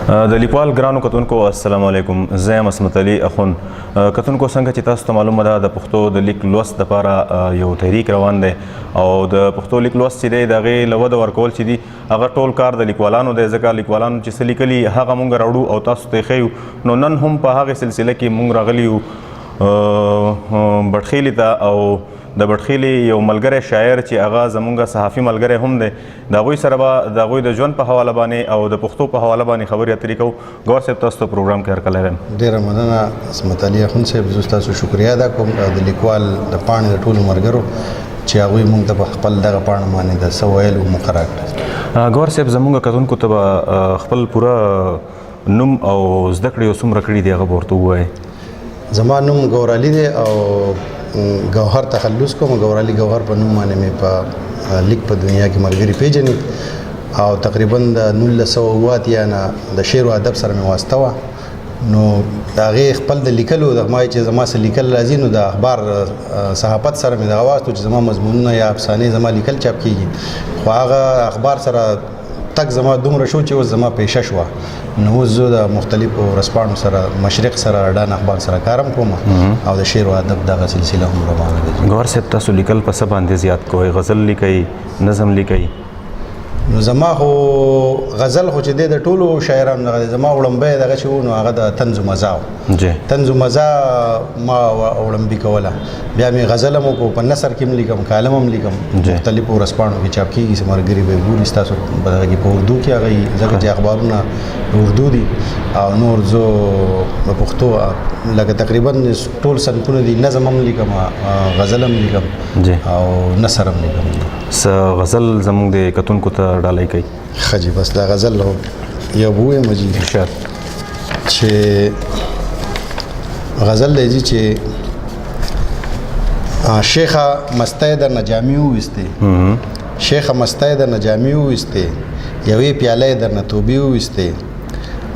د لیکوال ګرانو کتونکو، السلام علیکم. زه یم عصمت علي اخون. کتونکو، څنګه چې تاسو ته معلومه ده، د پښتو د لیک لوست لپاره یو تحریک روان دی او د پښتو لیک لوست چې دی، د هغې له وده ورکول چې دي، هغه ټول کار د لیکوالانو دی، ځکه لیکوالانو چې څه لیکلي، هغه مونږ راوړو او تاسو ته یې ښیو. نو نن هم په هغې سلسله کې مونږ راغلي یو بټخیلي ته او د بټخیلي یو ملګری شاعر چې هغه زمونږ صحافي ملګری هم دی، د هغوی سره به د هغوی د ژوند په حواله باندې او د پښتو په حواله باندې خبرې اترې کوو. ګوهر صاحب، تاسو ته پروګرام کې هرکلی وایم. ډیره مننه عصمت علي اخوند صاحب. زه تاسو شکریا ادا کوم د لیکوال د پاڼې د ټولو ملګرو چې هغوی مونږ ته په خپل دغه پاڼه باندې د څه ویلو موقع راکړه. ګوهر صاحب، زمونږ کتونکو ته به خپل پوره نوم او زده کړې یو څومره کړي دي، هغه به ورته ووایې. زما نوم ګورعلي دی او ګوهر تخلص کوم. ګورعلي ګوهر په نوم باندې مې په لیک په دنیا کې ملګري پیژني او تقریبا د 1980 نه د شعر او ادب سره مې واسطه وه. نو د هغې خپل د لیکلو د ما چې زما څه لیکل راځي، نو د اخبار صحافت سره مې دغه واستو چې زما مضمونونه یا افسانې، زما لیکل چاپ کیږي. خو هغه اخبار سره تک زما دومره شو چې اوس زما پیشه شوه. نو اوس زه د مختلفو ورځپاڼو سره، مشرق سره، ډان اخبار سره کارم کوم او د شعر او ادب دغه سلسله هم روانه ده. ګوهر صاحب، تاسو لیکل په څه باندې زیات کوئ؟ غزل لیکئ، نظم لیکئ؟ نو زما خو غزل خو چې دی، د ټولو شاعرانو دغه دی. زما وړومبی دغه چې و، نو هغه د طنز و مزا و. طنز و مزا ما وړومبي کوله، بیا مې غزل هم وکړو، په نثر کې هم لیکم، کالم هم لیکم. مختلفو ورځپاڼو کې چاپ کېږي، چې ملګري به یې ګوري ستاسو په دغه کې، په اردو کې هغه وي، ځکه چې اخبارونه اردو دي او نور زه په پښتو لکه تقریبا ټول صنفونه دي. نظم هم لیکم، غزل هم لیکم او نثر هم لیکم. څه غزل زموږ د کتونکو ته ډالۍ کوي؟ ښه جي، بس دا غزل هو یو به ووایم جي. ارشاد. چې غزل دی جي چې شیخه مستۍ درنه جامې وویستې، شیخه مستۍ درنه جامې وویستې، یوې پیالې درنه توبې وویستې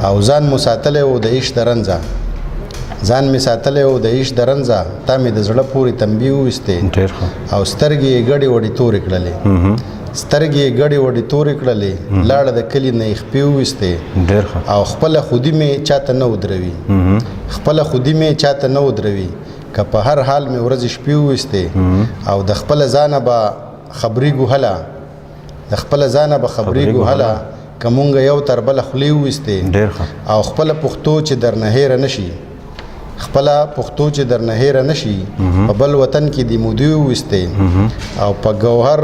او ځان مو ساتلی و د عشق د رنځه، ځان مې ساتلی و د عشق د رنځه، تا مې د زړه پورې تنبې وویستې. ډېر ښه. او سترګې یې ګډې وډې تورې کړلې، سترګې یې ګډې وډې تورې کړلې، لاړه د کلي نه یې خپې وویستې. ډېر ښه. او خپله خودي مې چاته نه ودروي، خپله خودي مې چاته نه ودروي، که په هر حال مې ورځې شپې وویستې. او د خپله ځانه به خبرېږو هله، د خپله ځانه به خبرېږو هله، که مونږ یو تر بله خولې وویستې. ډېر ښه. او خپله پښتو چې درنه هېره نه شي، خپله پښتو چې درنه هېره نه شي، په بل وطن کې دې مودې وویستې. او په ګوهر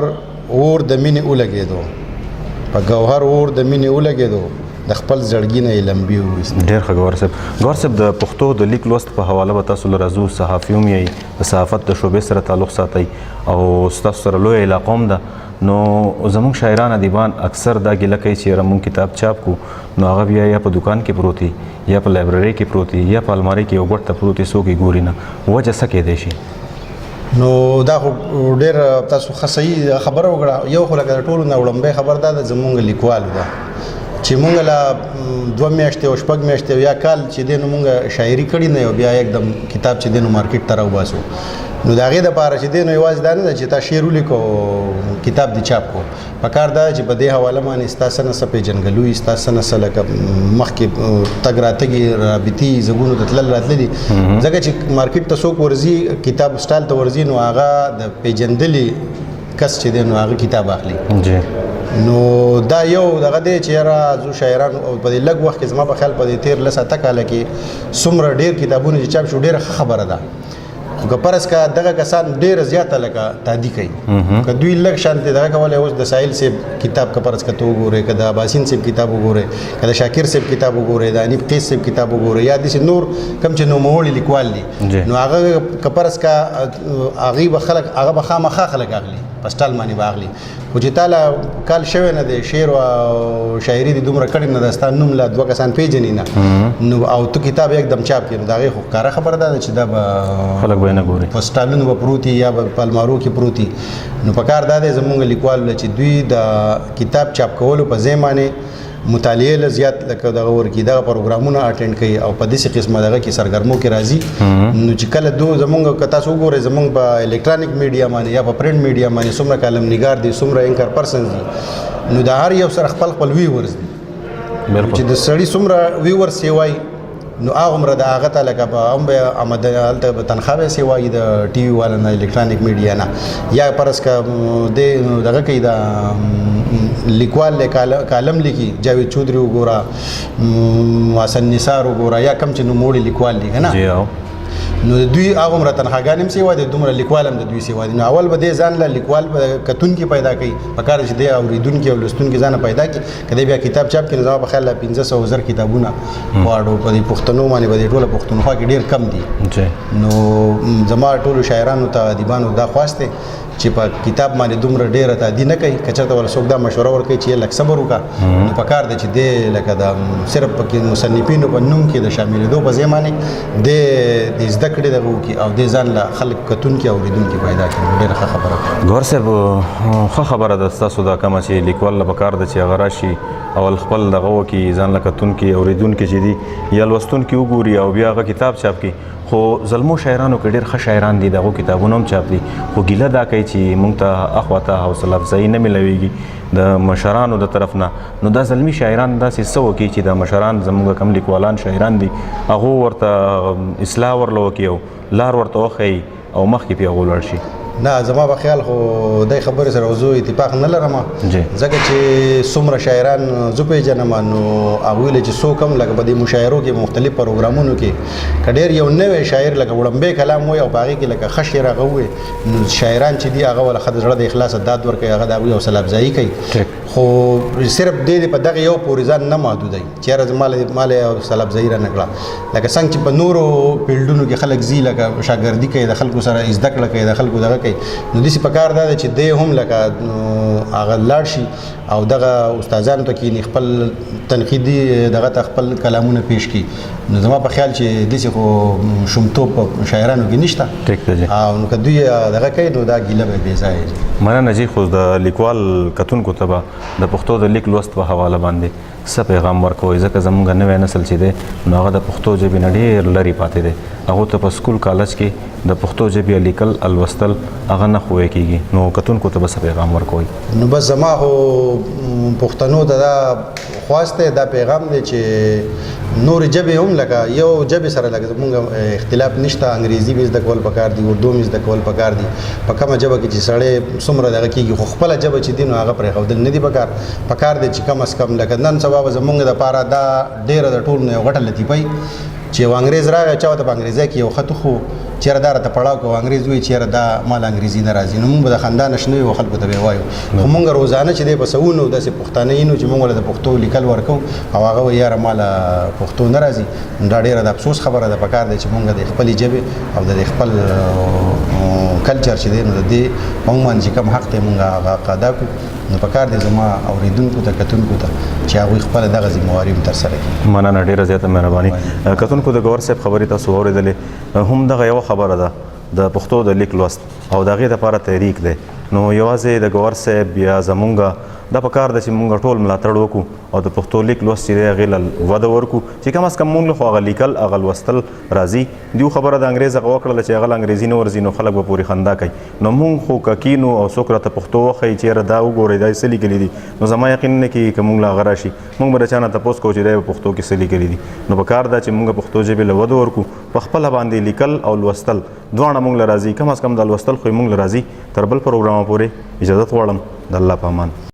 اور د مینې ولګېدو، په ګوهر اور د مینې ولګېدو، د خپل زړګي نه یې لمبې وویستې. ډېر ښه ګوهر صاحب. ګوهر صاحب، د پښتو د لیک لوست په حواله به تاسو له راځو. صحافي هم یئ، د صحافت د شعبې سره تعلق ساتئ او ستاسو سره لویه علاقه هم ده. نو زموږ شاعران ادیبان اکثر دا ګیله کوي چې یاره موږ کتاب چاپ کو، نو هغه بیا یا په دکان کې پروت وي، یا په لایبررۍ کې پروت وي، یا په المارۍ کې یو ګوټ ته پروت وي، څوک یې ګوري نه. وجه څه کېدای شي؟ نو دا خو ډېر تاسو ښه صحیح خبره وکړه. یو خو لکه د ټولو نه وړومبی خبر دا ده زمونږ لیکوالو ده چې مونږ لا 2 میاشتې او 6 میاشتې او یا کال چې دی، نو مونږ شاعري کړې نه یو، بیا یکدم کتاب چې دی نو مارکیټ ته راوباسو. نو د هغې دپاره چې دی نو یوازې دا نه ده چې تا شعر ولیکو، کتاب دې چاپ کړو. په کار دا چې په دې حواله باندې ستا څه نه څه پېژندګلوي، ستا څه نه څه لکه مخکې تګ راتګې، رابطې، ځګونو ته تلل راتللي، ځکه چې مارکیټ ته څوک ورځي، کتاب سټال ته ورځي، نو هغه د پېژندلي کس چې دی نو هغه کتاب اخلي. نو دا یو دغه دی چې یاره ځو شاعران او په دې لږ وخت کې، زما په خیال په دې تېر 10 اته کاله کې څومره ډېر کتابونه چې چاپ شو، ډېره ښه خبره ده. خو که فرض کا دغه کسان ډېره زیاته لکه تادي کوي، که دوی لږ شانتې دغه کولی. اوس د ساحل صاحب کتاب که فرض که ته وګورې، که د اباسین صاحب کتاب وګورې، که د شاکر صاحب کتاب وګورې، د حنیف قیس صاحب کتاب وګورې، یا داسې نور کوم چې نوموړي لیکوال دي، نو هغه که فرض کا هغوی به خلک، هغه به خامخا خلک اخلي، په سټال باندې به اخلي. خو چې تا لا کال شوی نه دی، شعر او شاعري دې دومره کړې نه ده، ستا نوم لا دوه کسان پېژني نه، نو او ته کتاب یکدم چاپ کړې، نو د هغې خو ښکاره خبره دا ده چې دا به خلک به یې نه ګوري. په سټالونو به پروت وي یا به په المارو کې پروت وي. نو په کار دا دی زمونږ لیکوالو له چې دوی د کتاب چاپ کولو په ځای باندې مطالعې له زیات لکه دغه ورکي، دغه پروګرامونه اټینډ کوي او په داسې قسمه دغه کې سرګرمو کې راځي. نو چې کله دو زمونږ، که تاسو وګورئ، زمونږ په الکترونیک میډیا باندې یا په پرنټ میډیا باندې څومره کالم نګار دي، څومره انکر پرسنز دي، نو د هر یو سره خپل خپل ویورز دي. چې د سړی څومره ویور سیوای نو هغه عمر د هغه ته لکه په هم به آمد هلته به تنخوا به سیوای د ټي وي والا نه، الکترونیک میډیا نه، یا پرس که د دغه کوي، د لیکوال له کالم لیکي، جاوید چودري وګوره، حسن نثار وګوره، یا کم چې نوموړي لیکوال دي که نه، نو د دوی هغه عمر تنخواګانې هم سیوا دي، دومره لیکوال هم د دوی سیوا دي. نو اول به دې ځان له لیکوال کتونکي پیدا کوي. په کار چې دی اورېدونکي او لوستونکي ځانه پیدا کړي. که دی بیا کتاب چاپ کړي، نو زما په خیال لا 500,000 کتابونه واړو په دې پښتنو باندې په دې ټوله پښتونخوا کې ډېر کم دي. نو زما ټولو شاعرانو ته، ادیبانو دا خواست دی چې په کتاب باندې دومره ډېره تادي نه کوي. که چېرته ورله څوک دا مشوره ورکوي چې لږ صبر وکړه، نو په کار دی چې دی لکه د صرف پکې مصنفینو په نوم کې د شاملېدو په ځای باندې دی د زده کړې دغه وکړي او دی ځان له خلک کتونکي او اورېدونکي پیدا کړي. ډېره ښه خبره ده. ګوهر صاحب، ښه خبره ده ستاسو دا کومه چې لیکوال له پکار ده چې هغه راشي اول خپل دغه وکړي، ځان له کتونکي اورېدونکي چې دي یا لوستونکي وګوري او بیا هغه کتاب چاپ کړي. خو زلمو شاعرانو کې ډېر ښه شاعران دي، د هغو کتابونه هم چاپ دي، خو ګیله دا کوي چې موږ ته اخوا ته حوصله افزایي نه میلاویږي د مشرانو د طرف نه. نو دا زلمي شاعران داسې څه وکړي چې دا مشران زموږ کم لیکوالان شاعران دي، هغو ورته اصلاح ورله وکړي او لار ورته وښیي او مخکې پرې هغو لاړ شي. نه، زما په خیال خو دې خبرې سره زه اتفاق نه لرم، ځکه چې څومره شاعران زه پېژنم، نو هغوی له چې څوک هم لکه په دې مشاعرو کې مختلف پروګرامونو کې که ډېر یو نوی شاعر لکه وړومبی کلام وایي او په هغې کې لکه ښه شعر هغه ووایي، نو شاعران چې دي هغه ورله ښه د زړه د اخلاصه داد ورکوي، هغه د هغوی حوصله افزایي کوي. خو صرف دې په دغه یو پورې ځان نه محدودوي چې یاره زما له حوصله افزایي را نه کړه. لکه څنګه چې په نورو فیلډونو کې خلک ځي، لکه شاګردي کوي، د خلکو سره زده کړه کوي، د خلکو دغه کوي، نو داسې په کار دا ده چې دی هم لکه هغه لاړ شي او دغه استادانو ته کښېني، خپل تنقیدي دغه ته خپل کلامونه پیش کړي. نو زما په خیال چې داسې خو شومتوب په شاعرانو کې نشته. ټیک دی جی. او نو که دوی دغه کوي نو دا ګیله به بې ځایه وي. مننه جی. خو د لیکوال کتونکو ته به د پښتو د لیک لوست په حواله باندې څه پیغام ورکوئ؟ ځکه زموږ نوی نسل چې دی نو هغه د پښتو ژبې نه ډېر لرې پاتې دی، هغو ته په سکول کالج کې د پښتو ژبې لیکل او لوستل هغه نه ښووی کېږي، نو کتونکو ته به څه پیغام ورکوئ؟ نو بس زما خو پښتنو ته دا خواست دی، دا پیغام دی چې نورې ژبې هم لکه یو ژبې سره لکه زموږ اختلاف نشته، انګریزي مې زده کول پکار دي، اردو مې زده کول پکار دي، په کومه ژبه کې چې سړی څومره دغه کېږي، خو خپله ژبه چې دي نو هغه پرېښودل نه دي پکار. پکار دی چې کم از کم لکه نن سبا به زموږ دپاره دا ډېره د ټولو نه یو غټه لطیفه وي چې یو انګرېز راغی، چا ورته په انګرېزۍ کې یو خط وښو چې یاره دا راته پړاو کړه، انګرېز ووایي چې یاره دا ما له انګرېزي نه راځي، نو موږ به د خندا نه شنه یو خلکو ته به یې وایو. خو موږ روزانه چې دی په سوونو داسې پښتانه یینو چې موږ له د پښتو لیکل ورکوو او هغه وایي یاره ما له پښتو نه راځي، نو دا ډېره د افسوس خبره ده. پکار دی چې موږ د خپلې ژبې او د خپل کلچر چې دی نو د دې په موږ باندې چې کوم حق دی موږ هغه حق ادا کړو. نو پکار دی زما اورېدونکو ته، کتونکو ته چې هغوی خپله دغه ذمهواري هم ترسره کړي. مننه، ډېره زیاته مهرباني. کتونکو د ګوهر صاحب خبرې تاسو واورېدلې، هم دغه یوه خبره ده د پښتو د لیک لوست او د هغې دپاره تحریک دی. نو یوازې د ګوهر صاحب یا زمونږ دا په کار ده چې مونږ ټول ملاتړ وکړو او د پښتو لیک لوست چې دی هغې له وده ورکړو چې کم از کم مونږ له خو هغه لیکل هغه لوستل راځي. دیو خبره د انګرېز هغه وکړله چې هغه له انګرېزي نه ورځي نو خلک به پورې خندا کوي، نو مونږ خو که کینو او څوک راته پښتو وښیي چې یاره دا وګورئ دا یې څه لیکلي دي، نو زما یقین نه کېږي که مونږ له هغه راشي مونږ به د چا نه تپوس کوو چې دا یې په پښتو کې څه لیکلي دي. نو په کار ده چې مونږ پښتو ژبې له وده ورکړو، په خپله باندې لیکل او لوستل دواړه مونږ له راځي، کم از کم دا لوستل خو یې مونږ له راځي. تر بل پروګرامه پورې اجازت غواړم، د الله په امان.